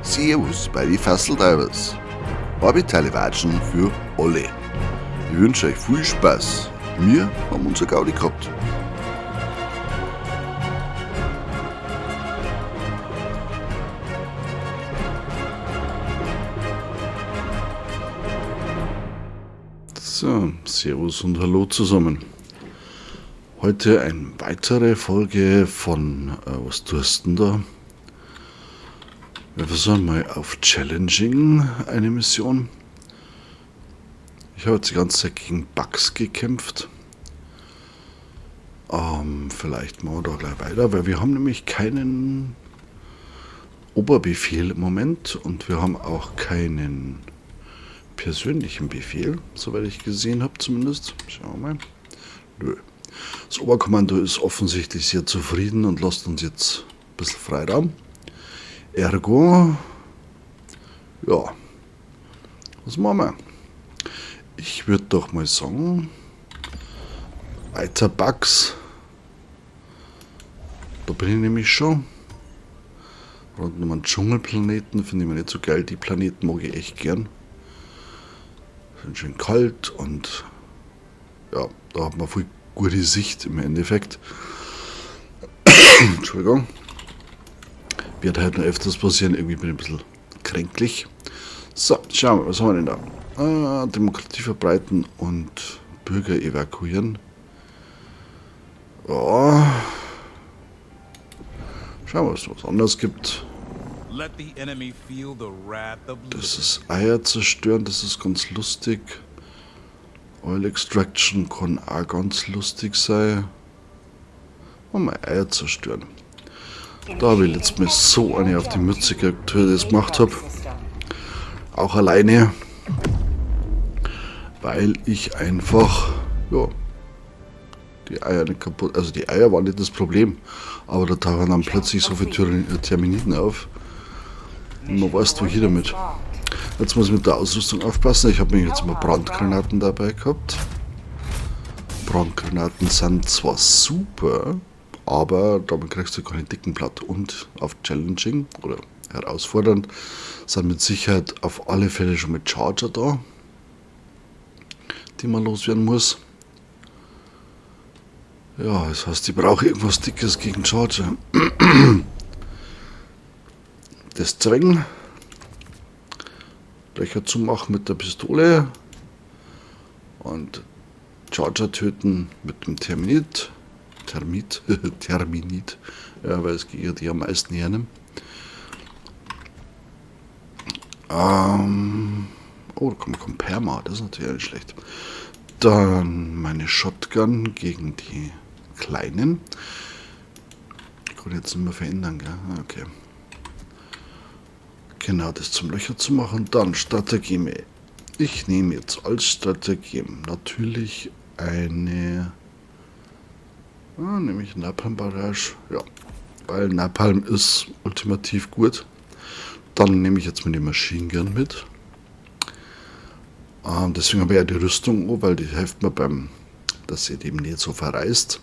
Servus bei die Fasseldivers. Orbitale Watschen für alle. Ich wünsche euch viel Spaß. Wir haben unser Gaudi gehabt. So, Servus und Hallo zusammen. Heute eine weitere Folge von Was tust denn da? Wir versuchen mal auf Challenging eine Mission. Ich habe jetzt die ganze Zeit gegen Bugs gekämpft. Vielleicht machen wir da gleich weiter, weil wir haben nämlich keinen Oberbefehl im Moment und wir haben auch keinen persönlichen Befehl, soweit ich gesehen habe zumindest. Schauen wir mal. Nö. Das Oberkommando ist offensichtlich sehr zufrieden und lässt uns jetzt ein bisschen Freiraum. Ergo, ja, was machen wir? Ich würd doch mal sagen, weiter Bugs. Da bin ich nämlich schon. Rund um einen Dschungelplaneten finde ich mir nicht so geil. Die Planeten mag ich echt gern. Sind schön kalt und ja, da hat man viel gute Sicht im Endeffekt. Entschuldigung. Wird halt noch öfters passieren, irgendwie bin ich ein bisschen kränklich. So, schauen wir mal, was haben wir denn da? Demokratie verbreiten und Bürger evakuieren. Ja. Schauen wir, ob es was anderes gibt. Let the enemy feel the wrath of Das ist Eier zerstören, das ist ganz lustig. Oil Extraction kann auch ganz lustig sein. Mal Eier zerstören. Da habe ich letztes Mal so eine auf die Mütze gekriegt, wie ich das gemacht hab. Auch alleine. Weil ich einfach, ja, die Eier nicht kaputt, also die Eier waren nicht das Problem, aber da tauchen dann plötzlich so viele Terminiten auf. Und man weiß, wohin damit. Jetzt muss ich mit der Ausrüstung aufpassen. Ich habe mir jetzt mal Brandgranaten dabei gehabt. Brandgranaten sind zwar super, aber damit kriegst du keine dicken Blatt. Und auf Challenging oder herausfordernd sind mit Sicherheit auf alle Fälle schon mit Charger da, die man loswerden muss. Ja, das heißt, ich brauche irgendwas Dickes gegen Charger. Das Zwängen. Löcher zu machen mit der Pistole und Charger töten mit dem Terminit. Termit, Terminit, ja, weil es geht ja die am meisten hernehmen. Oh, da kommt Perma, das ist natürlich nicht schlecht. Dann meine Shotgun gegen die Kleinen. Ich kann jetzt nicht mehr verändern, gell? Ah, okay. Genau, das zum Löcher zu machen. Dann Strategie. Ich nehme jetzt als Strategie natürlich eine... Ah, nehme ich Napalm-Barrage. Ja, weil Napalm ist ultimativ gut. Dann nehme ich jetzt mal die Machine Gun mit. Deswegen habe ich ja die Rüstung an, weil die hilft mir beim, dass sie eben nicht so verreißt.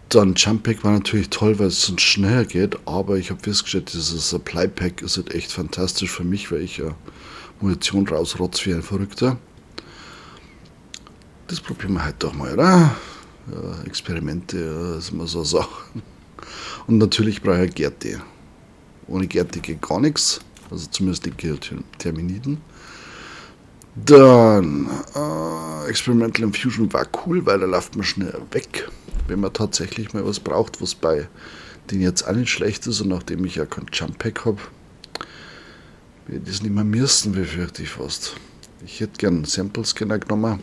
Dann Jump Pack war natürlich toll, weil es sonst schneller geht, aber ich habe festgestellt, dieses Supply Pack ist halt echt fantastisch für mich, weil ich ja Munition rausrotz wie ein Verrückter. Das probieren wir heute doch mal, oder? Ja, Experimente, ja, das ist immer so eine Sache. Und natürlich brauche ich Gerte. Ohne Gerte geht gar nichts, also zumindest die Terminiden. Dann Experimental Infusion war cool, weil da läuft man schnell weg, wenn man tatsächlich mal was braucht, was bei denen jetzt auch nicht schlecht ist. Und nachdem ich ja kein Jump Pack hab, werde ich das nicht mehr müssen, befürchte ich fast. Ich hätte gern einen Sample Scanner genommen.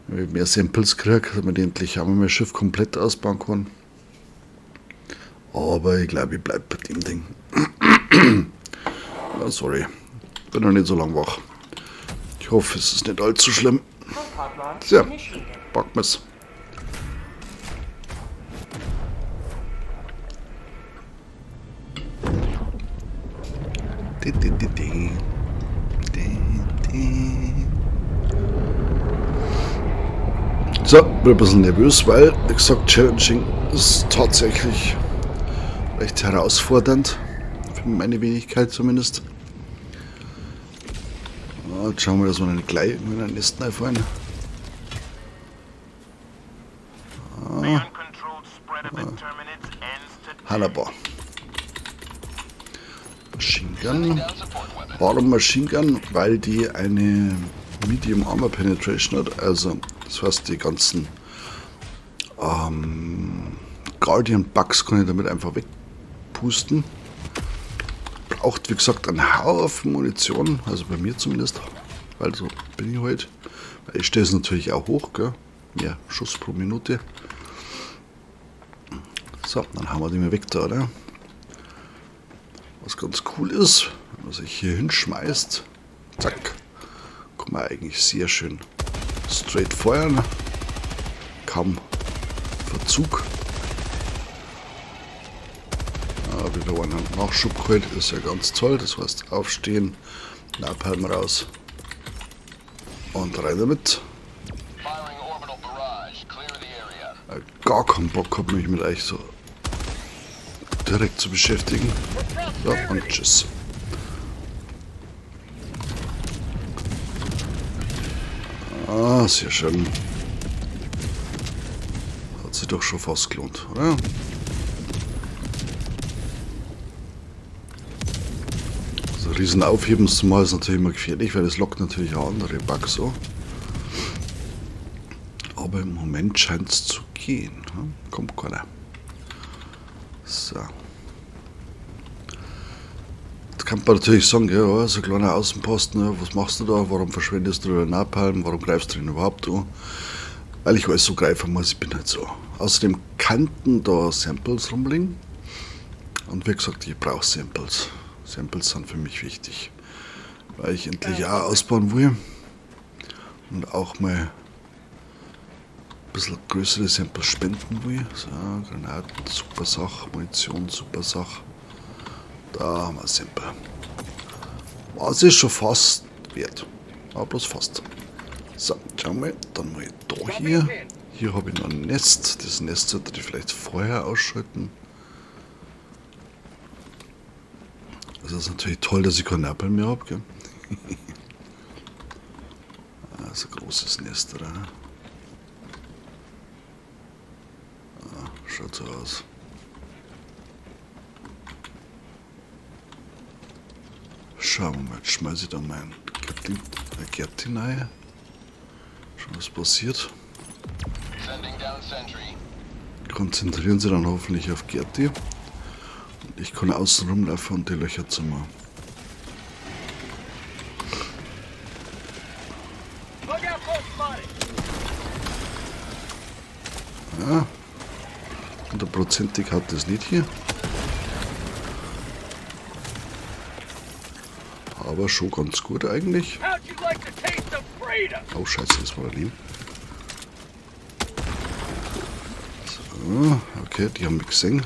Wenn ich mehr Samples kriege, damit ich endlich auch mal mein Schiff komplett ausbauen kann. Aber ich glaube, ich bleib bei dem Ding. Ah, sorry, bin noch nicht so lang wach. Ich hoffe, es ist nicht allzu schlimm. So, packen wir's. Di, di, di, di. Di, di. So, bin ein bisschen nervös, weil, wie gesagt, Challenging ist tatsächlich recht herausfordernd. Für meine Wenigkeit zumindest. Ah, jetzt schauen wir, dass wir nicht gleich in ein Nest reinfallen. Halaba. Machine Gun. Warum Machine Gun? Weil die eine Medium Armor Penetration hat. Also, das heißt, die ganzen Guardian Bugs kann ich damit einfach wegpusten. Braucht, wie gesagt, einen Haufen Munition. Also bei mir zumindest. Weil so bin ich halt. Weil ich stelle es natürlich auch hoch, gell? Mehr Schuss pro Minute. So, dann haben wir die mal weg da, oder? Was ganz cool ist, wenn man sich hier hinschmeißt, zack, kann man eigentlich sehr schön straight feuern. Kaum Verzug. Ah, wieder einen Nachschub geholt, ist ja ganz toll. Das heißt, aufstehen, Napalm raus und rein damit. Gar keinen Bock hab, mich mit euch so direkt zu beschäftigen. So, und tschüss. Ah, sehr schön. Hat sich doch schon fast gelohnt, oder? Also riesen Aufheben zumal ist natürlich immer gefährlich, weil das lockt natürlich auch andere Bugs so. Aber im Moment scheint's zu gehen. Hm? Kommt keiner. So. Jetzt kann man natürlich sagen, ja, ja, so ein kleiner Außenposten, ja, was machst du da? Warum verschwendest du den Napalm? Warum greifst du den überhaupt an? Weil ich alles so greifen muss, ich bin halt so. Außerdem könnten da Samples rumliegen. Und wie gesagt, ich brauche Samples. Samples sind für mich wichtig. Weil ich endlich auch ausbauen will. Und auch mal ein bisschen größere Samples spenden will. So, Granaten, super Sache. Munition, super Sache. Da haben wir Sample. Was ist schon fast wert. Aber bloß fast. So, schauen wir mal. Dann mal da hier. Hier habe ich noch ein Nest. Das Nest sollte ich vielleicht vorher ausschalten. Das ist natürlich toll, dass ich keinen Napalm mehr hab, gell? Das ist ein großes Nest, oder? Ah, schaut so aus. Schauen wir mal, jetzt schmeiße ich da meinen Gertin rein. Schauen, was passiert. Konzentrieren Sie dann hoffentlich auf Gerti. Und ich kann außen rumlaufen und die Löcher zu machen. Ja, hundertprozentig hat das nicht hier. Aber schon ganz gut eigentlich. Oh Scheiße, das war daneben. So, okay, die haben mich gesehen.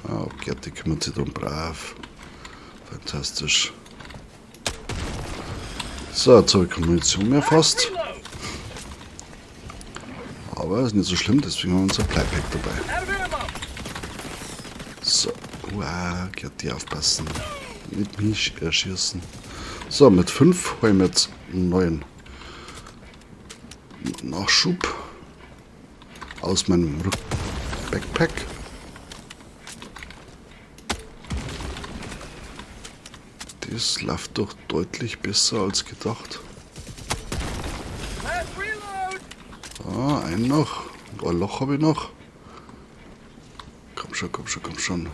Ah, Gerti kümmert sich drum brav. Fantastisch. So, jetzt habe ich keine Munition mehr fast. Aber ist nicht so schlimm, deswegen haben wir unser Supply Pack dabei. So, wow, Gerti, aufpassen. Nicht mich erschießen. So, mit 5 holen wir jetzt einen neuen Nachschub aus meinem Backpack. Das läuft doch deutlich besser als gedacht. Ah, ein noch. Und ein Loch habe ich noch. Komm schon, komm schon, komm schon.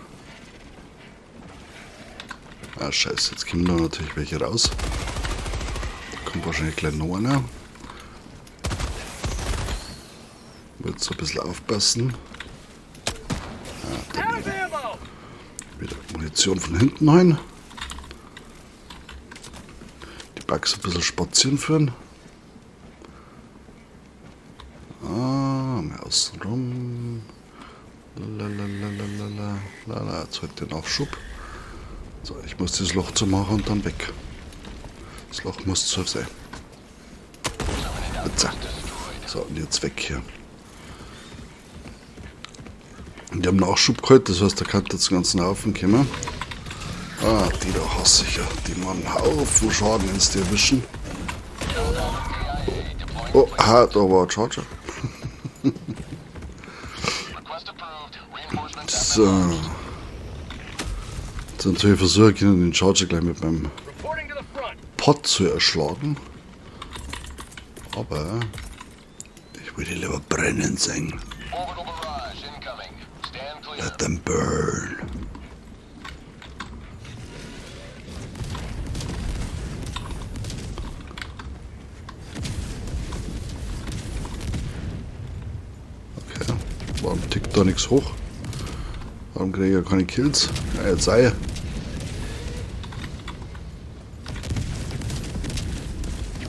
Ah, scheiße, jetzt kommen da natürlich welche raus. Da kommt wahrscheinlich gleich noch einer. Wird so ein bisschen aufpassen. Ah, daneben. Wieder Munition von hinten rein. Die Bugs ein bisschen spazieren führen. Ah, mal außen rum. Lalalala. Lala, jetzt halt den Nachschub. So, ich muss das Loch zumachen und dann weg. Das Loch muss zu sein. Zack. So, und jetzt weg hier. Die haben Nachschub geholt, das heißt, da kann jetzt den ganzen Haufen kommen. Ah, die da hasse ich ja. Die machen einen Haufen Schaden, wenn sie die erwischen. Oh, ha, da war ein Charger. So. Jetzt natürlich versuche ich den Charger gleich mit meinem Pot zu erschlagen. Aber ich würde lieber brennen sehen. Let them burn. Okay, warum tickt da nichts hoch? Warum kriege ich ja keine Kills? Ja, jetzt sei.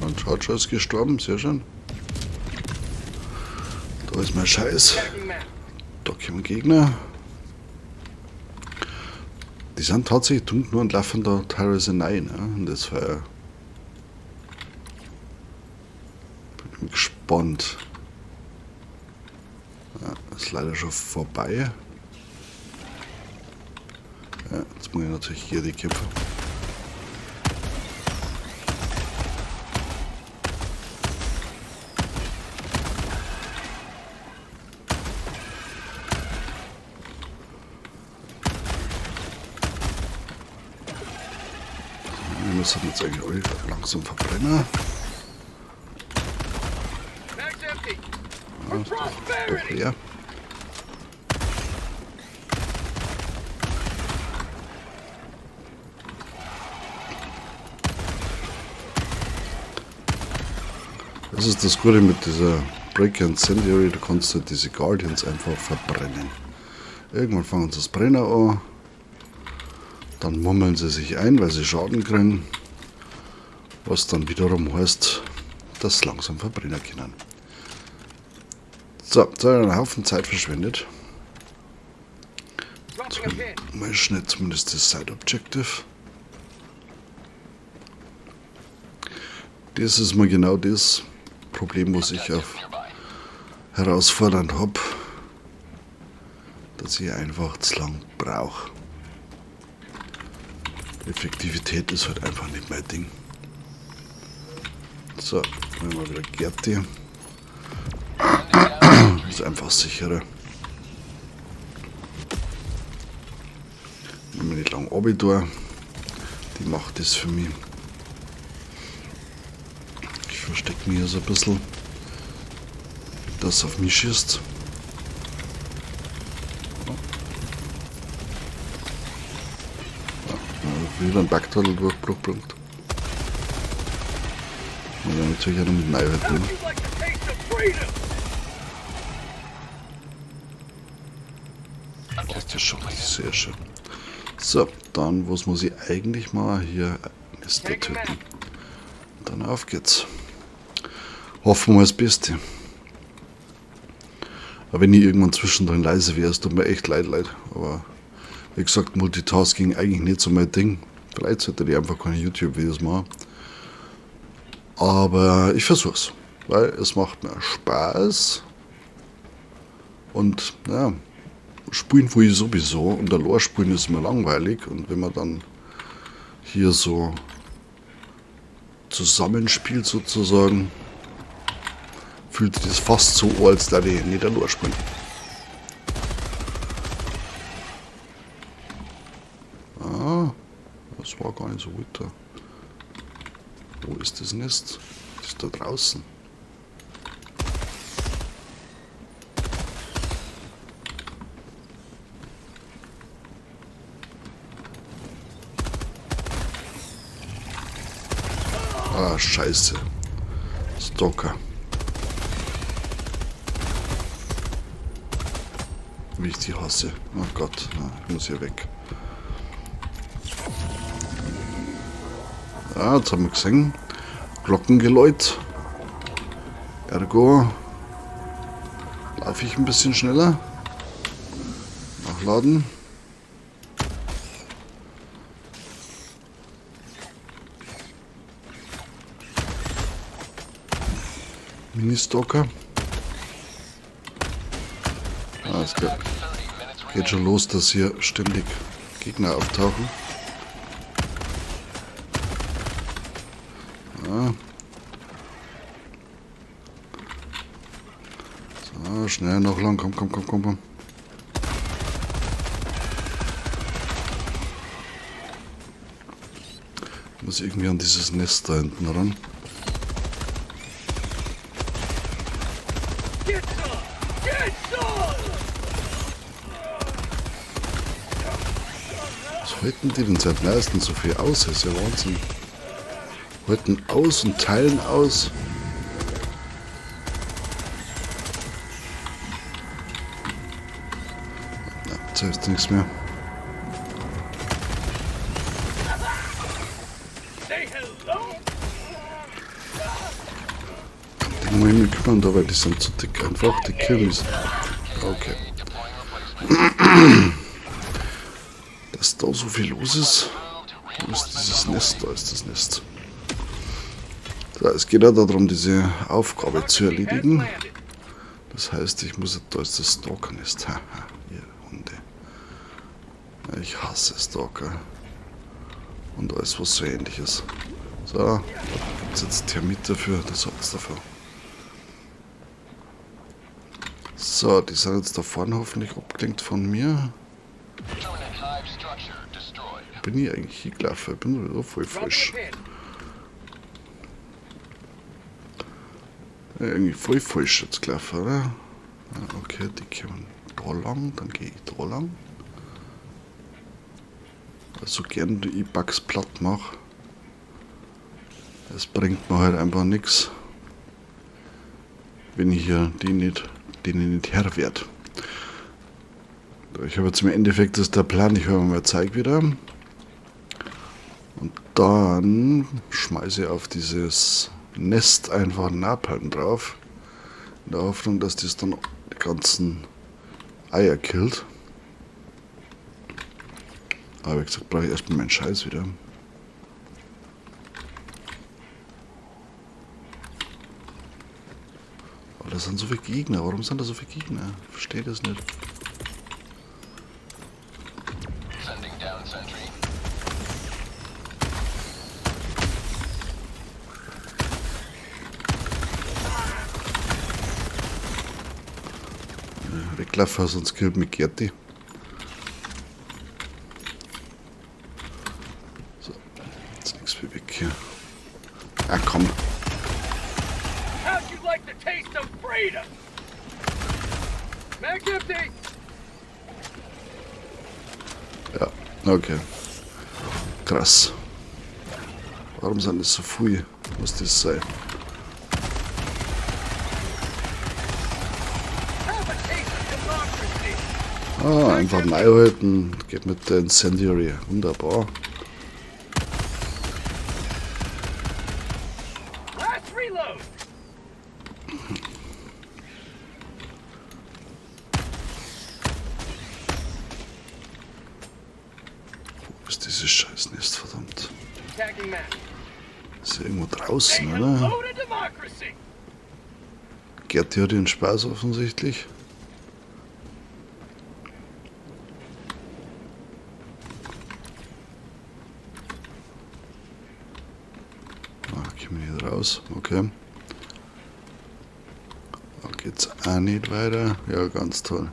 Und Charger ist gestorben, sehr schön. Da ist mein Scheiß. Da kommen Gegner. Die sind tatsächlich dunkel und laufen da teilweise rein. Ne? Und das war ja. Bin gespannt. Ja, ist leider schon vorbei. Ja, jetzt muss ich natürlich hier die Kämpfe. Das hat jetzt eigentlich alle langsam verbrennen. Ja, doch leer. Das ist das Gute mit dieser Breaker Incendiary, du kannst halt diese Guardians einfach verbrennen. Irgendwann fangen sie das Brenner an. Dann mummeln sie sich ein, weil sie Schaden kriegen, was dann wiederum heißt, dass sie langsam verbrennen können. So, jetzt habe ich einen Haufen Zeit verschwendet. So, mal schnell zumindest das Side Objective. Das ist mal genau das Problem, was ich auf herausfordernd hab, dass ich einfach zu lang brauch. Effektivität ist halt einfach nicht mein Ding. So, nehmen wir wieder Gerti. Ist einfach sicherer. Nehmen wir nicht lang runter. Die macht das für mich. Ich verstecke mich hier so ein bisschen, dass es auf mich schießt. Wieder ein Backtunnel-Durchbruch bringt. Und dann natürlich auch noch mit Neuheiten. Das ist schon sehr schön. So, dann, was muss ich eigentlich mal hier Nester töten? Dann auf geht's. Hoffen wir mal das Beste. Aber wenn ich irgendwann zwischendrin leise wäre, es tut mir echt leid, leid. Aber wie gesagt, Multitasking eigentlich nicht so mein Ding. Vielleicht sollte ich einfach keine YouTube-Videos machen. Aber ich versuch's, weil es macht mir Spaß. Und ja, spielen will ich sowieso. Und allein spielen ist mir langweilig. Und wenn man dann hier so zusammenspielt sozusagen, fühlt sich das fast so an, als würde ich nicht allein spielen. Ah, das war gar nicht so gut da. Wo ist das Nest? Das ist da draußen. Ah, scheiße. Stalker. Wie ich die hasse. Oh Gott, ich muss hier weg. Ja, jetzt haben wir gesehen. Glockengeläut. Ergo laufe ich ein bisschen schneller. Nachladen. Mini-Stalker. Alles klar. Geht schon los, dass hier ständig Gegner auftauchen. Ja. So, schnell noch lang. Komm, komm, komm, komm, komm. Ich muss irgendwie an dieses Nest da hinten ran. Was halten die denn seit neuestem so viel aus? Das ist ja Wahnsinn. Halten aus und teilen aus. Na, jetzt hilft nichts mehr. Den muss ich mich kümmern, da, weil die sind zu dick einfach. Die killen mich. Okay. Dass da so viel los ist. Wo ist dieses Nest? Da ist das Nest. So, es geht ja darum, diese Aufgabe zu erledigen. Das heißt, ich muss... Da ist das Stalker-Nest. Haha, ihr Hunde. Ich hasse Stalker. Und alles, was so ähnlich ist. So, da gibt's jetzt Thermit dafür. Das habt's dafür. So, die sind jetzt da vorne hoffentlich abgelenkt von mir. Bin ich eigentlich hingelaufen? Ich bin sowieso voll falsch. Ja, irgendwie voll falsch jetzt gelaufen, oder? Ja, okay, die kommen da lang, dann gehe ich da lang. Also gern die Bugs platt mach. Es bringt mir halt einfach nix, wenn ich hier denen nicht Herr werd. Ich habe jetzt im Endeffekt, das ist der Plan, ich höre mir mal Zeug wieder. Und dann schmeiße ich auf dieses Nest einfach Napalm drauf. In der Hoffnung, dass das dann die ganzen Eier killt. Aber wie gesagt, brauche ich erstmal meinen Scheiß wieder. Aber da sind so viele Gegner. Warum sind da so viele Gegner? Ich verstehe das nicht. Weglaufen, sonst killt mich Gerti. So, jetzt nichts wie weg hier. Ah, komm. How'd you like the taste of freedom? Mag empty. Ja, okay. Krass. Warum sind das so viel? Muss das sein? Ah, einfach reinhalten. Geht mit der Incendiary. Wunderbar. Wo ist dieses Scheißnest, verdammt? Ist ja irgendwo draußen, oder? Gerti hat ihren Spaß offensichtlich. Ah, komm ich nicht raus. Okay. Da geht's auch nicht weiter. Ja, ganz toll.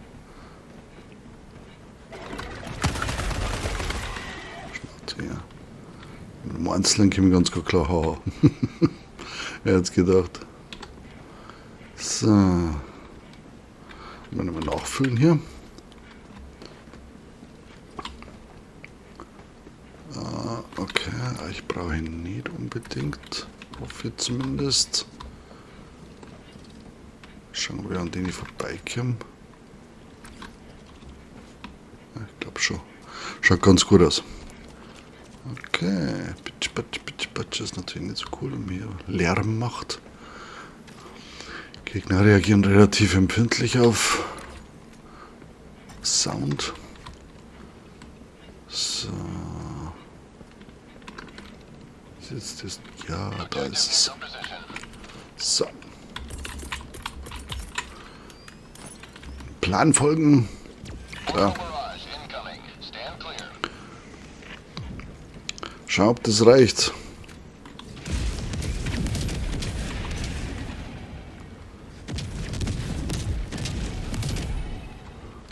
Schnauze, ja. Mit dem Einzelnen komme ich ganz gut klar. Haha. Wer hätt's gedacht? So. Mal nochmal nachfüllen hier. Ah, okay, ich brauche ihn nicht unbedingt. Hoffe ich zumindest. Schauen wir, an den ich vorbeikomme. Ja, ich glaub schon. Schaut ganz gut aus. Okay. Pitsch, patsch, pitsch, patsch ist natürlich nicht so cool, wenn man hier Lärm macht. Gegner reagieren relativ empfindlich auf Sound. So. Ist jetzt das? Ja, da ist es. So. Plan folgen. Da. Schau, ob das reicht.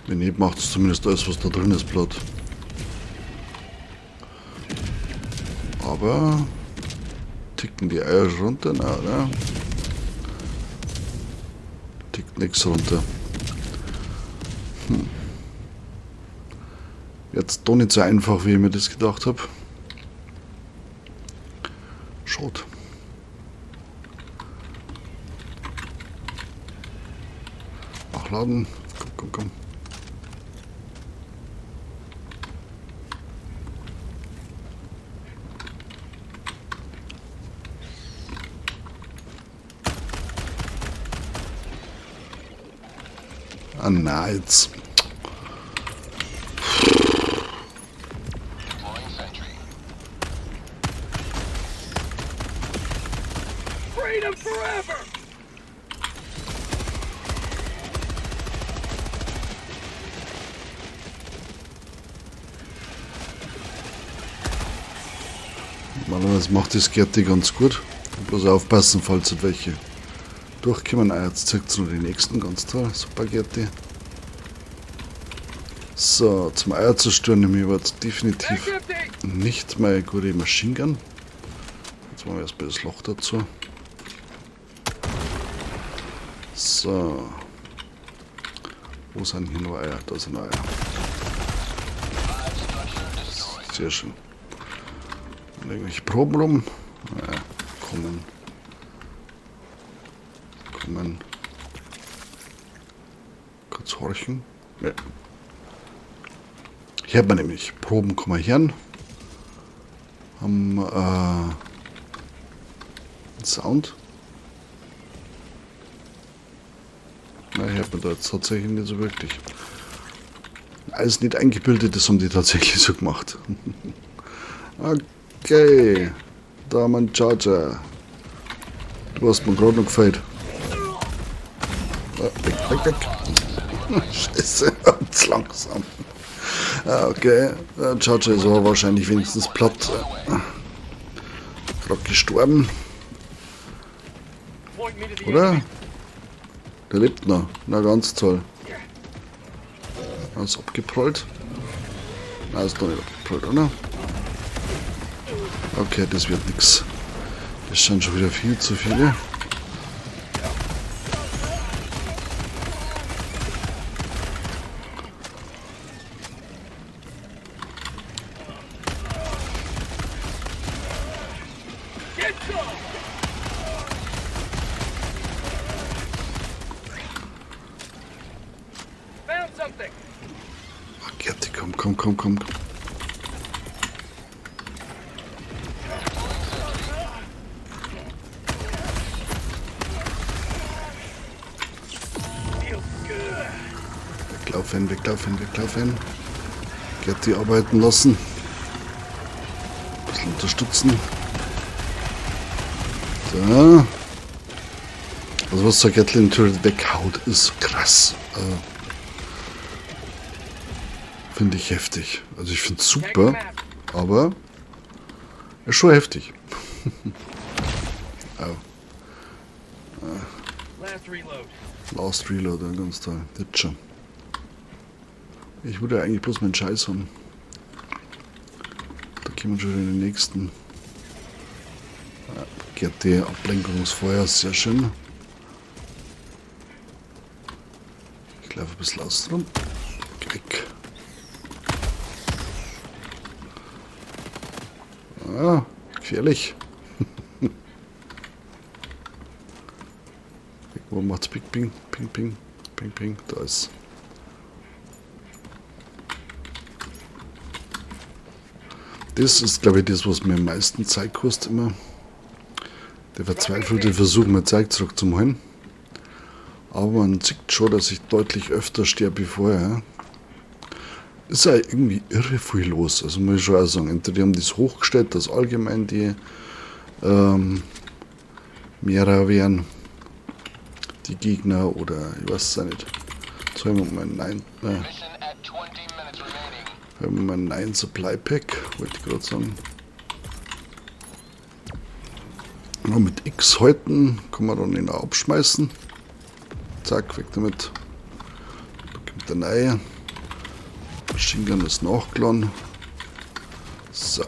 Wenn nicht, macht es zumindest alles, was da drin ist, platt. Aber ticken die Eier schon runter? Na, oder? Tickt nichts runter. Jetzt doch nicht so einfach, wie ich mir das gedacht habe. Schade. Nachladen. Komm, komm, komm. Ah, na, jetzt. Freedom forever! Normalerweise macht das Gerti ganz gut. Bloß aufpassen, falls halt welche durchkommen. Ah, jetzt zeigt's noch die nächsten, ganz toll. Super, Gerti. So, zum Eier zerstören nehme ich aber jetzt definitiv nicht meine gute Machine Gun. Jetzt machen wir erstmal das Loch dazu. So. Wo sind hier noch Eier? Da sind Eier. Sehr schön. Und irgendwelche Proben rum. Ja, kommen. Kommen. Kurz horchen. Ja. Hier hat man nämlich Proben kommen her. Haben einen Sound. Na, hier hat man da jetzt tatsächlich nicht so wirklich. Alles nicht eingebildet, das haben die tatsächlich so gemacht. Okay. Da haben wir einen Charger. Du hast mir gerade noch gefällt. Ah, weg, weg, weg. Scheiße, zu langsam. Ah, okay, der Charger ist aber wahrscheinlich wenigstens platt. Gerade gestorben. Oder? Der lebt noch. Na, ganz toll. Ist abgeprallt. Na, ist doch nicht abgeprallt, oder? Okay, das wird nix. Das sind schon wieder viel zu viele. Ach, Gerti, komm, komm, komm, komm. Weglaufen, weglaufen, weglaufen. Gerti arbeiten lassen. Ein bisschen unterstützen. So. Also was der Gatling Turret weghaut, ist krass. Finde ich heftig. Also ich find's super, aber ist schon heftig. Au. Last reload. Last Reload, ja, ganz toll. Jetzt schon. Ich würde ja eigentlich bloß meinen Scheiß haben. Da kommen schon wieder die nächsten. GT Ablenkungsfeuer, sehr schön. Ich laufe ein bisschen außen rum. Geh weg. Ah, gefährlich. Wo macht's Ping, Ping, Ping, Ping, Ping, Ping? Da ist. Das ist, glaub ich, das, was mir am meisten Zeit kostet immer. Der verzweifelte Versuch, mein Zeug zurückzuholen. Aber man sieht schon, dass ich deutlich öfter sterbe wie vorher. Ist ja irgendwie irre viel los. Also muss ich schon auch sagen. Entweder die haben das hochgestellt, dass allgemein die mehrer werden. Die Gegner oder ich weiß es auch nicht. Jetzt haben wir mal ein 9 Supply Pack, wollte ich gerade sagen. Ja, mit X halten kann man dann ihn auch abschmeißen. Zack, weg damit. Da kommt der neue. Machine Gun ist nachgeladen. So.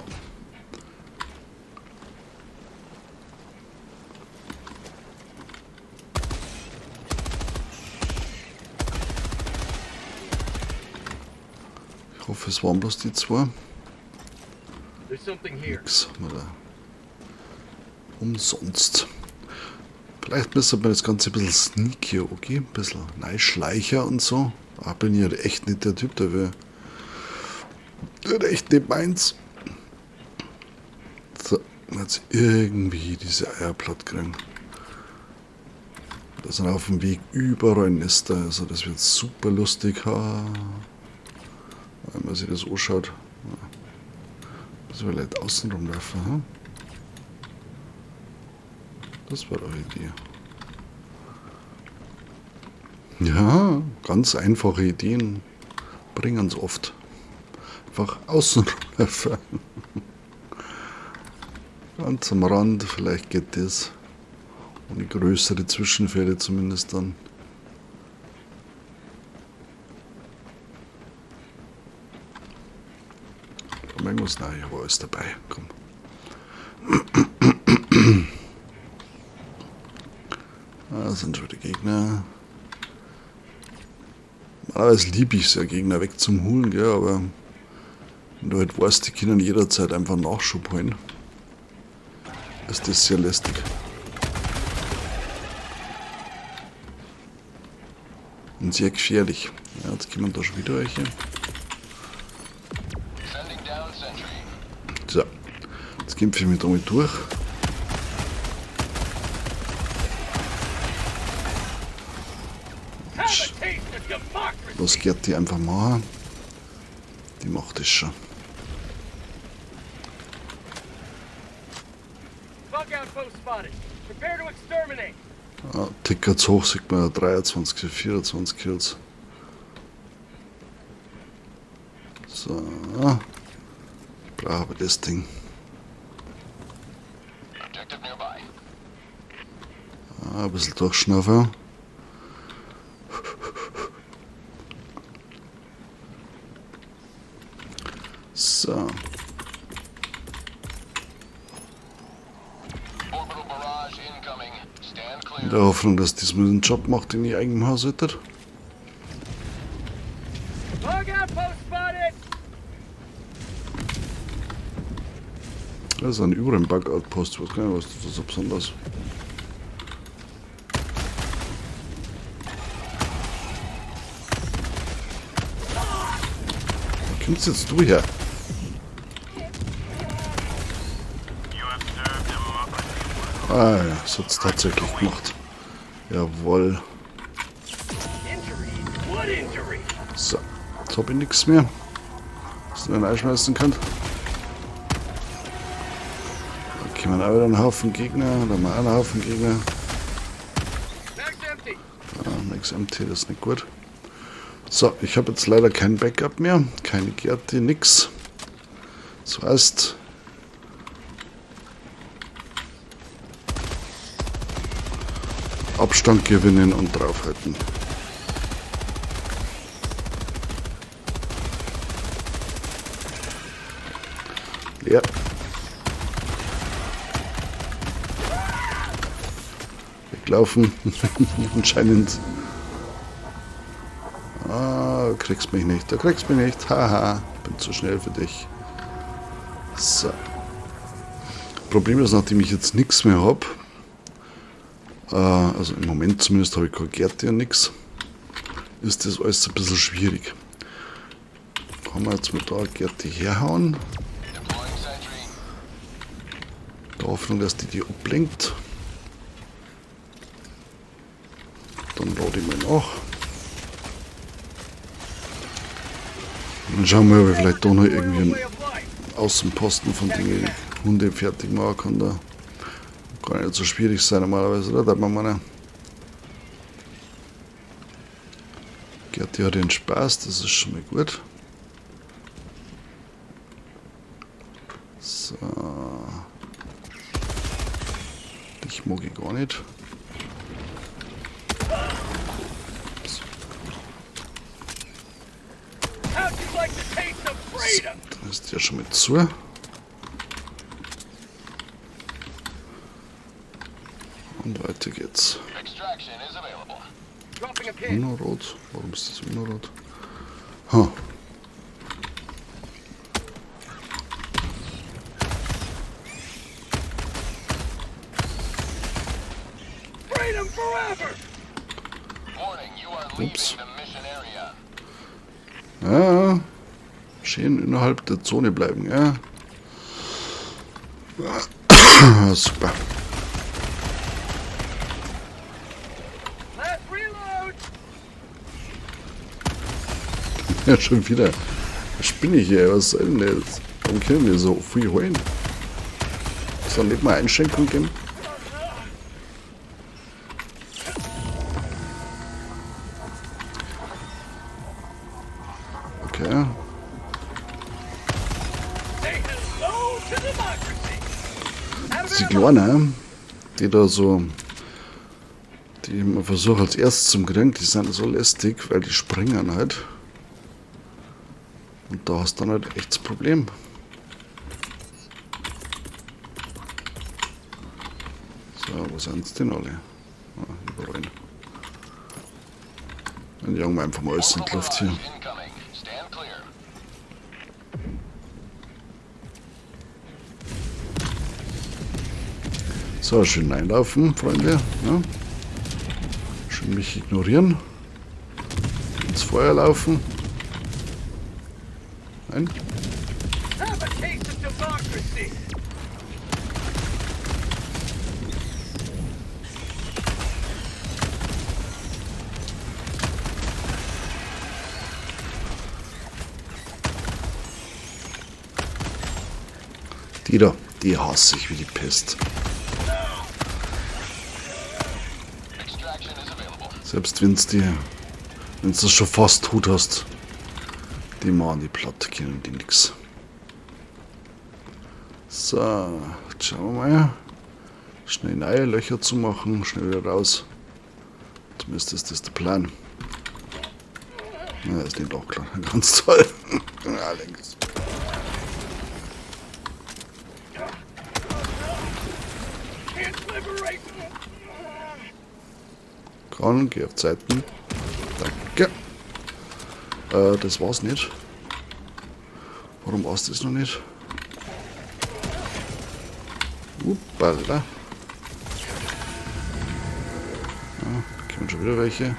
Ich hoffe, es waren bloß die zwei. Nix haben wir da. Umsonst. Vielleicht müsste man das Ganze ein bisschen sneaky, okay? Ein bisschen Schleicher und so. Ah, bin ich halt echt nicht der Typ dafür. Das ist echt nicht meins. So, jetzt irgendwie diese Eier platt kriegen. Da sind auf dem Weg überall Nester, also das wird super lustig. Ha. Wenn man sich das anschaut. Müssen wir vielleicht außen rumlaufen, hm? Das war doch eine Idee. Ja, ganz einfache Ideen bringen es oft. Einfach außen rumlaufen. Ganz am Rand, vielleicht geht das. Ohne größere Zwischenfälle zumindest dann. Irgendwas? Nein, ich habe alles dabei. Komm. Da sind schon wieder Gegner. Normalerweise liebe ich es ja, Gegner weg zum Holen, gell, aber wenn du halt weißt, die können jederzeit einfach Nachschub holen, ist das sehr lästig. Und sehr gefährlich. Ja, jetzt kommen da schon wieder welche. So, jetzt kämpfe ich mich damit durch. Lass Gerti einfach machen. Die macht das schon. Ah, tickert's hoch, sieht man ja 23, 24 Kills. So. Ich brauche aber das Ding. Ah, ein bisschen durchschnaufen. So. In der Hoffnung, dass diesmal einen Job macht, den ich eigentlich machen sollte. Das ist ein überall ein Bug-Outpost. Ich weiß gar nicht, was das so besonders. Wo kommst jetzt du her? Ah ja, das hat's tatsächlich gemacht. Jawohl. So, jetzt hab ich nichts mehr, was ich reinschmeißen kann. Da kommen auch wieder ein Haufen Gegner. Da haben wir auch einen Haufen Gegner. Ah, Max empty, das ist nicht gut. So, ich habe jetzt leider kein Backup mehr. Keine Gerte, nix. Das heißt, Abstand gewinnen und draufhalten. Ja. Weglaufen. Anscheinend. Ah, du kriegst mich nicht. Du kriegst mich nicht. Haha. Bin zu schnell für dich. So. Problem ist, nachdem ich jetzt nichts mehr hab, also im Moment zumindest habe ich keine Gerte und nix, ist das alles ein bisschen schwierig. Kann man jetzt mal da Gerte herhauen? In der Hoffnung, dass die die ablenkt. Dann lade ich mal nach. Und dann schauen wir, ob ich vielleicht da noch irgendwie einen Außenposten von den Hunde fertig machen kann. Da kann nicht so schwierig sein normalerweise, oder? Da hat man meine. Gerti hat den Spaß, das ist schon mal gut. So. Dich mag ich gar nicht. Ups. How'd you like the taste of freedom? Dann ist der schon mit zu. Und weiter geht's. Extraction is available. Dropping a pin. Immer rot. Warum ist das immer rot? Ha. Freedom forever! Warning, you are leaving Ups. the mission area. Ja, schön innerhalb der Zone bleiben, ja. Super. Last reload! Ja, schon wieder. Was spinne ich hier? Was soll denn das? Warum können wir so viel holen? Soll nicht mal Einschränkung geben? Okay. Say hello to democracy! Out of Die ammo. Kleinen, die da so, die ich immer versuche als erstes zum kriegen, die sind so lästig, weil die springen halt. Und da hast du dann halt echt das Problem. So, wo sind sie denn alle? Ah, überall. Dann jagen wir einfach mal alles in die Luft hier. Barrage incoming. Stand clear. So, schön einlaufen, Freunde. Ja. Schön mich ignorieren. Ins Feuer laufen. Nein. Have a taste of democracy! Die da, die hasse ich wie die Pest. Extraction is available. Selbst wenn's dir, wenn's das schon fast tot hast, die machen die platt, können die nix. So, jetzt schauen wir mal. Schnell neue Löcher zu machen, schnell wieder raus. Zumindest ist das der Plan. Na, ist nicht auch klar. Ganz toll. Ja, links. Can't liberate! Komm, geh auf Zeiten. Danke. Das war's nicht. Warum war's das noch nicht? Uppala. Ja, kommen schon wieder welche.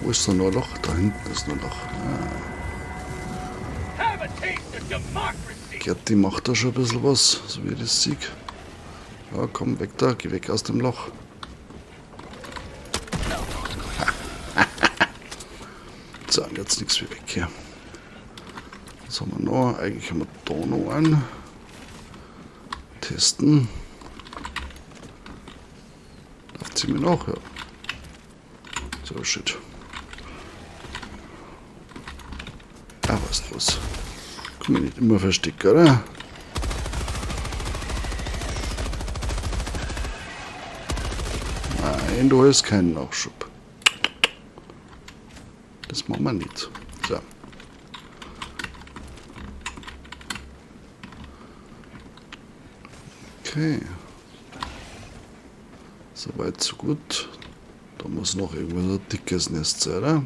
Wo ist da noch ein Loch? Da hinten ist noch ein Loch. Ah. Have a taste of democracy! Gerti macht da schon ein bisschen was, so wie ich das sehe. Ja, komm, weg da, geh weg aus dem Loch. So, und jetzt nichts wie weg hier. Was haben wir noch? Eigentlich haben wir da noch einen. Testen. Läuft sie mir noch? Ja. So, shit. Ah, was ist los? Komm ich nicht immer verstecken, oder? Nein, du hast keinen Nachschub. Das machen wir nicht. So. Okay. Soweit, so gut. Da muss noch irgendwo so ein dickes Nest sein, oder?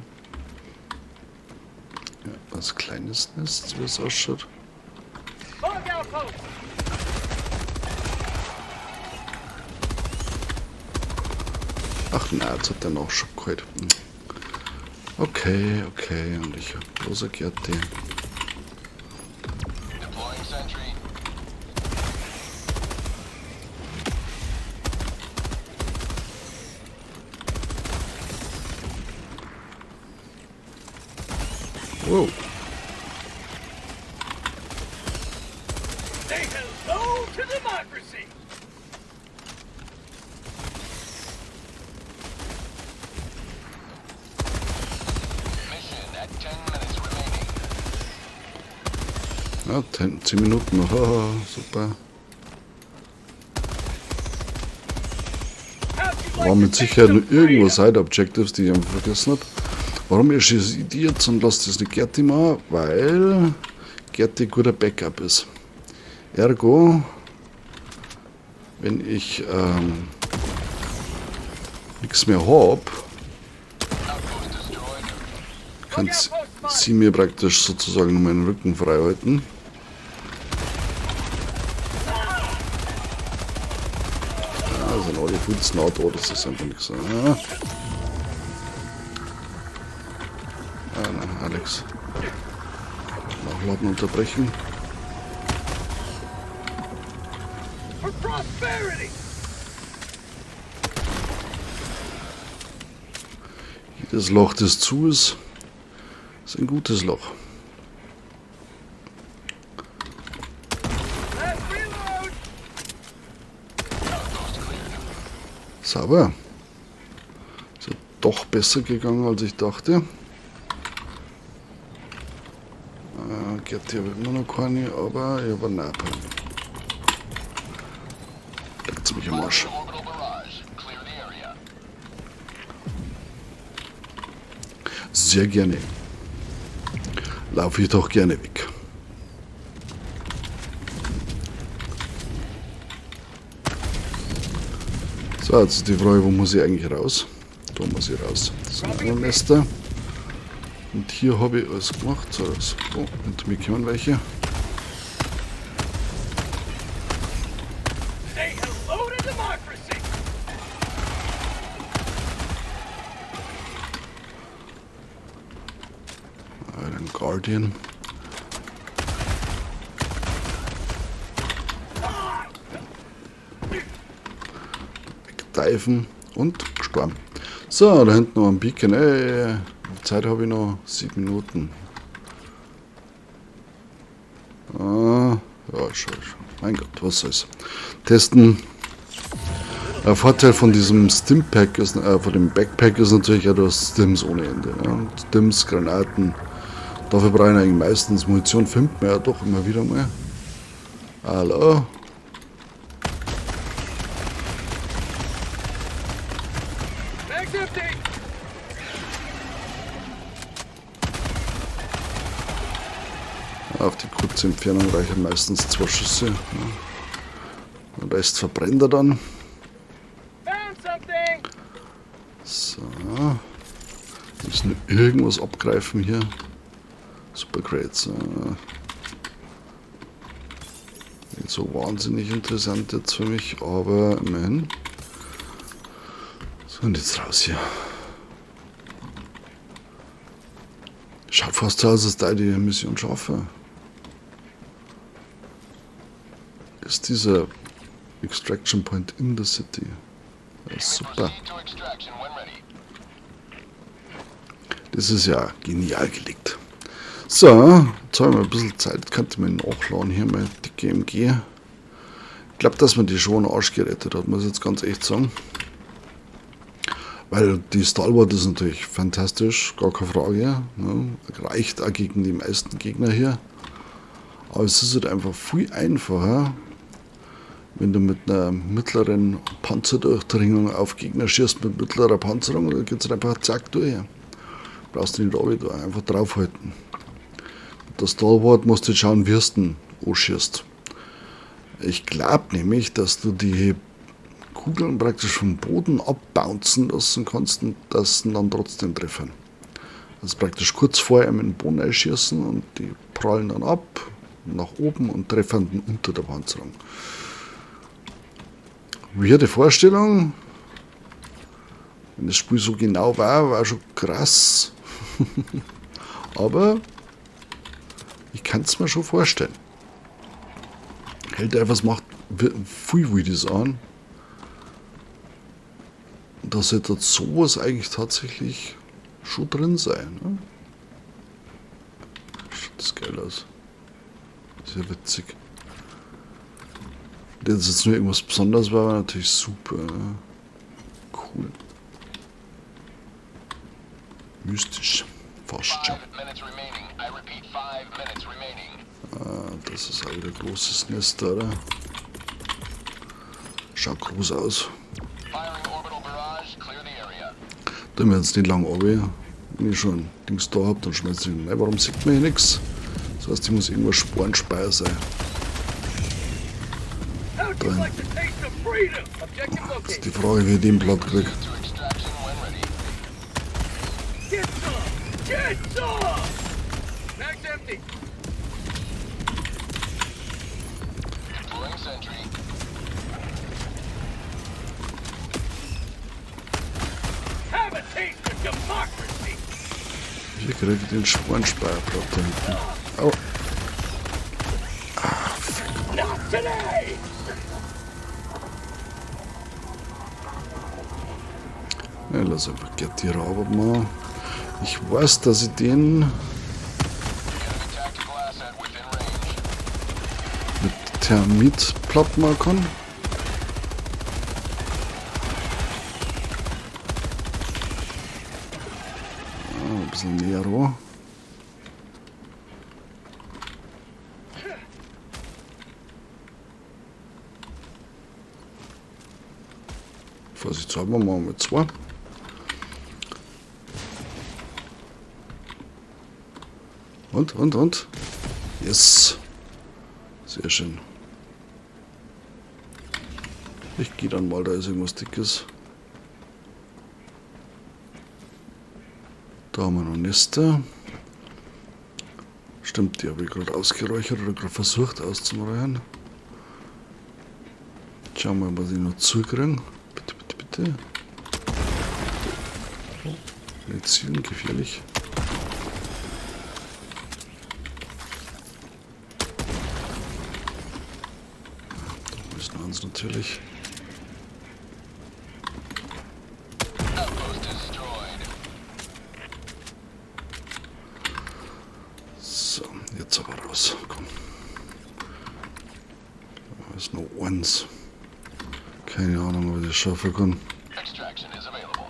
Ja, was kleines Nest, wie es ausschaut. Bug outpost! Ach nein, jetzt hat der Nachschub geholt. Okay, okay, und ich hab bloß eine Gerti. Deploying sentry. Wow. Say hello to democracy! Mission at 10 minutes remaining. Ja, 10 Minuten noch. Haha, super. Da waren mit Sicherheit noch irgendwo Side-Objectives, die ich einfach vergessen habe. Warum erschieße ich die jetzt und lasse das nicht Gerti machen? Weil Gerti guter Backup ist. Ergo, wenn ich nichts mehr hab, kann sie mir praktisch sozusagen nur meinen Rücken frei halten. Ja, sind alle Fußnaht da, das ist einfach nichts. Ah. Ah, nein, Alex. Nachladen unterbrechen. Jedes Loch, das zu ist, ist ein gutes Loch. Sauber. Ist ja doch besser gegangen, als ich dachte. Gerti habe ich immer noch keine, aber ich habe einen Napalm. Leckt's mich am Arsch. Sehr gerne. Laufe ich doch gerne weg. So, jetzt ist die Frage, wo muss ich eigentlich raus? Da muss ich raus. Das sind auch noch Nester. Und hier habe ich alles gemacht. So, das. Oh, hinter mir kommen welche. Say hello to democracy. Einen Guardian. Wegdiven und gestorben. So, da hinten noch ein Beacon. Ey, Zeit habe ich noch 7 Minuten. Ah, ja, schon, schon. Mein Gott, was soll's. Testen. Der Vorteil von diesem Stimpack ist, von dem Backpack ist natürlich ja, du hast Stims ohne Ende. Ne? Stims, Granaten. Dafür brauche ich eigentlich meistens Munition, findet man ja doch immer wieder mal. Hallo? Auf die kurze Entfernung reichen meistens 2 Schüsse. Ja. Den Rest verbrennt er dann. So. Wir müssen irgendwas abgreifen hier. Super Crates. Nicht so wahnsinnig interessant jetzt für mich, aber immerhin. So, und jetzt raus hier. Schaut fast so aus, als da die Mission schaffe. Ist dieser Extraction Point in the City? Das ist super. Das ist ja genial gelegt. So, jetzt haben wir ein bisschen Zeit. Könnte man nachladen hier, meine dicke MG. Ich glaub, dass man die schon einen Arsch gerettet hat, muss ich jetzt ganz echt sagen. Weil die Stalwart ist natürlich fantastisch, gar keine Frage. Ne? Reicht auch gegen die meisten Gegner hier. Aber es ist halt einfach viel einfacher, wenn du mit einer mittleren Panzerdurchdringung auf Gegner schießt, mit mittlerer Panzerung, dann geht's halt einfach zack durch. Brauchst du nicht runter, einfach draufhalten. Mit der Stalwart musst du jetzt schauen, wie du denn anschießt. Ich glaub nämlich, dass du die Kugeln praktisch vom Boden abbouncen lassen kannst und das dann trotzdem treffen. Also praktisch kurz vorher mit dem Boden einschießen und die prallen dann ab nach oben und treffen dann unter der Panzerung. Weirde Vorstellung. Wenn das Spiel so genau war, war schon krass. Aber ich kann's mir schon vorstellen. Helldivers macht viel Videos an. Und da sollte sowas eigentlich tatsächlich schon drin sein. Ne? Schaut das geil aus. Sehr witzig. Wenn das jetzt nur irgendwas Besonderes war, war natürlich super. Ne? Cool. Mystisch. Fast schon. Ah, das ist auch wieder ein großes Nest, oder? Schaut groß aus. Tun wir jetzt nicht lang runter. Wenn ich schon Dings da hab, dann schmeiß ich ihn rein. Warum sieht man hier nichts? Das heißt, ich muss irgendwo Sporenspeier sein. How'd you like the taste of freedom? Objective Das ist located. die Frage, wie ich den platt krieg. To extraction when ready. Get some! Get some! Mag's empty. Deploying sentry. Have a taste of democracy! Hier kriege ich den Sporenspeier platt da hinten. Au. Not today! Ja, lass einfach Gerd die Raube machen. Ich weiß, dass ich den Enemy tactical asset within range. mit Thermit platt machen kann. Ah, ein bisschen näher ran. Vorsichtshalber machen wir zwei. Und? Yes. Sehr schön. Ich geh dann mal, da ist irgendwas Dickes. Da haben wir noch Nester. Stimmt, die habe ich gerade ausgeräuchert oder gerade versucht auszuräuchern. Schauen wir mal, was ich noch zukriege. Bitte, bitte, bitte. Nicht zielen, gefährlich. Da müssen wir uns natürlich. Outpost destroyed. So, jetzt aber raus. Komm. Da ist noch eins. Keine Ahnung, ob ich das schaffen kann. Extraction is available.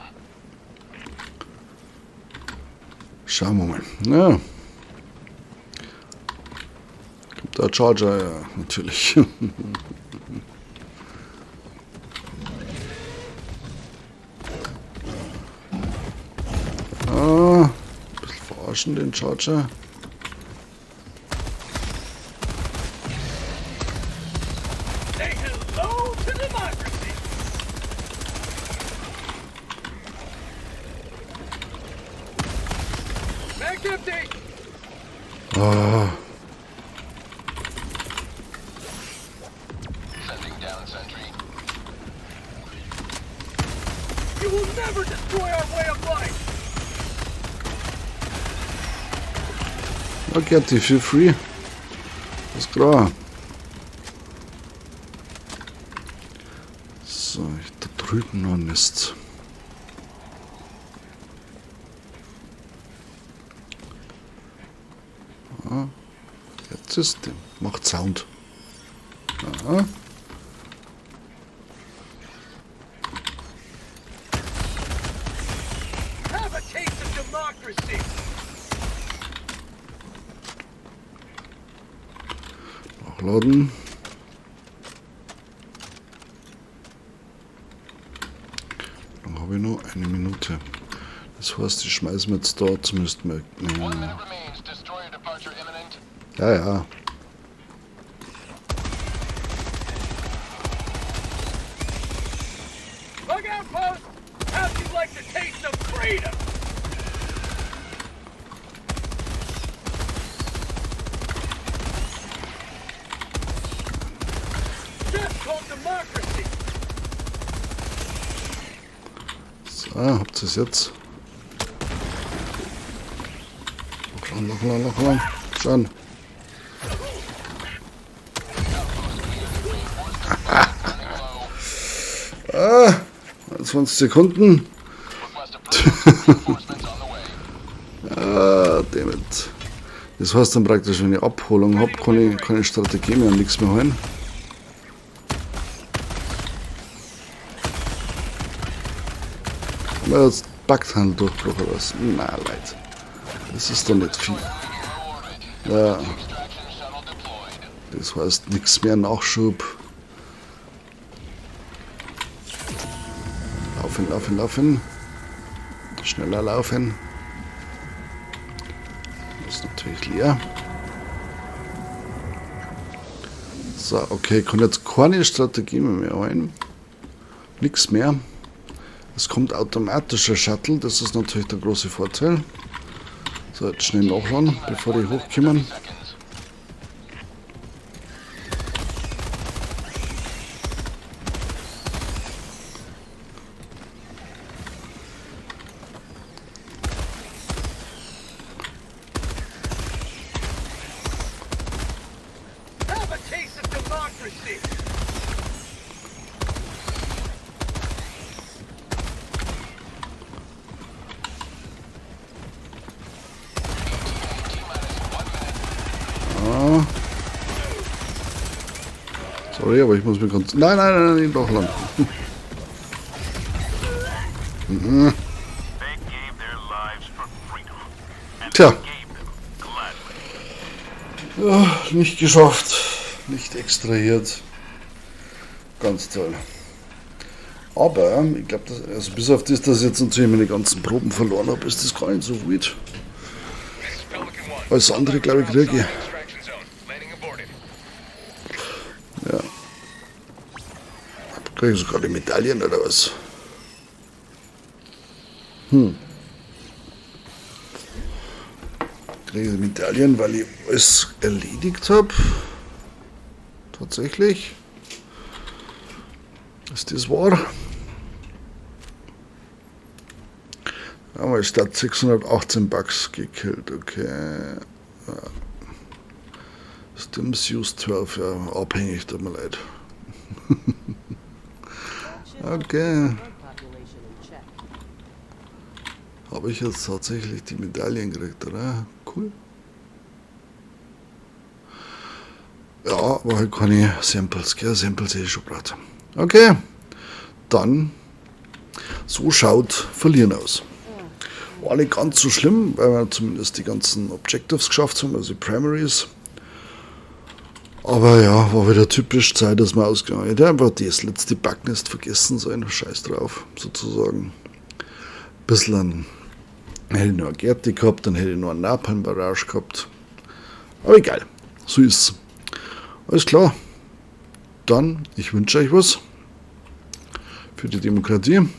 Schauen wir mal. Ja. Kommt der Charger, ja, natürlich. Ah, ein bisschen verarschen den Charger. Say hello to democracy! Mag's empty! Ah. Sending down sentry. You will never destroy our way of life! Okay, die feel free. Ist klar. So, ich, da drüben noch ein Nest. Ah, jetzt ist der. Macht Sound. Aha. Have a taste of democracy! Nachladen. Dann habe ich noch eine Minute. Das heißt, ich schmeiß mir jetzt da zumindest mal. 1 minute remains. Destroyer departure imminent. Ja, ja. Bug outpost! How'd you like the taste of freedom? That's called democracy! So, habt ihr's jetzt? Noch lang, noch lang, noch lang. Schon. Ah, 20 Sekunden. Ah, dammit. Das heißt dann praktisch, wenn ich Abholung hab, kann ich keine Strategie mehr und nichts mehr holen. Aber jetzt Backtunnel-Durchbruch oder was? Na, Leute. Das ist doch nicht viel. Ja. Das heißt, nichts mehr Nachschub. Laufen, laufen, laufen. Schneller laufen. Das ist natürlich leer. So, okay, ich kann jetzt keine Strategie mehr rein. Nix mehr. Es kommt automatisch ein Shuttle, das ist natürlich der große Vorteil. So, jetzt schnell nachladen, bevor die hochkommen. Have a taste of democracy. Sorry, aber ich muss mich ganz... Nein, nein, nein, nein, doch lang. Tja. Ja, nicht geschafft. Nicht extrahiert. Ganz toll. Aber ich glaub, dass, also bis auf das, dass ich jetzt natürlich meine ganzen Proben verloren hab, ist das gar nicht so wild. Alles andere, glaub ich, krieg ich. Ja. Krieg ich sogar die Medaillen oder was? Kriege ich die Medaillen, weil ich alles erledigt hab? Tatsächlich? Ist das wahr? Aber statt 618 Bugs gekillt, okay. Ja. Stims Use 12, ja, abhängig, tut mir leid. Okay. Habe ich jetzt tatsächlich die Medaillen gekriegt, oder? Cool. Ja, aber halt keine Samples, gell? Samples hätte ich schon gebraucht. Okay. Dann, so schaut Verlieren aus. War nicht ganz so schlimm, weil wir zumindest die ganzen Objectives geschafft haben, also die Primaries. Aber ja, war wieder typisch Zeit, dass wir ausgegangen sind. Ich hätte einfach das letzte Backnest vergessen sollen. Scheiß drauf, sozusagen. Ein bisschen an, hätte ich noch eine Gerte gehabt, dann hätte ich noch einen Napalm-Barrage gehabt. Aber egal, so ist's. Alles klar. Dann, ich wünsche euch was für die Demokratie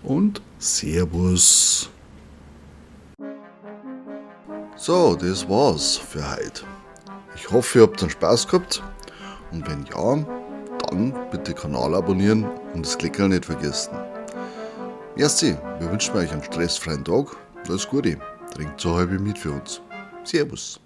und Servus. So, das war's für heute. Ich hoffe, ihr habt einen Spaß gehabt und wenn ja, dann bitte Kanal abonnieren und das Klickerl nicht vergessen. Merci, wir wünschen euch einen stressfreien Tag. Alles Gute, trinkt so halbe mit für uns. Servus.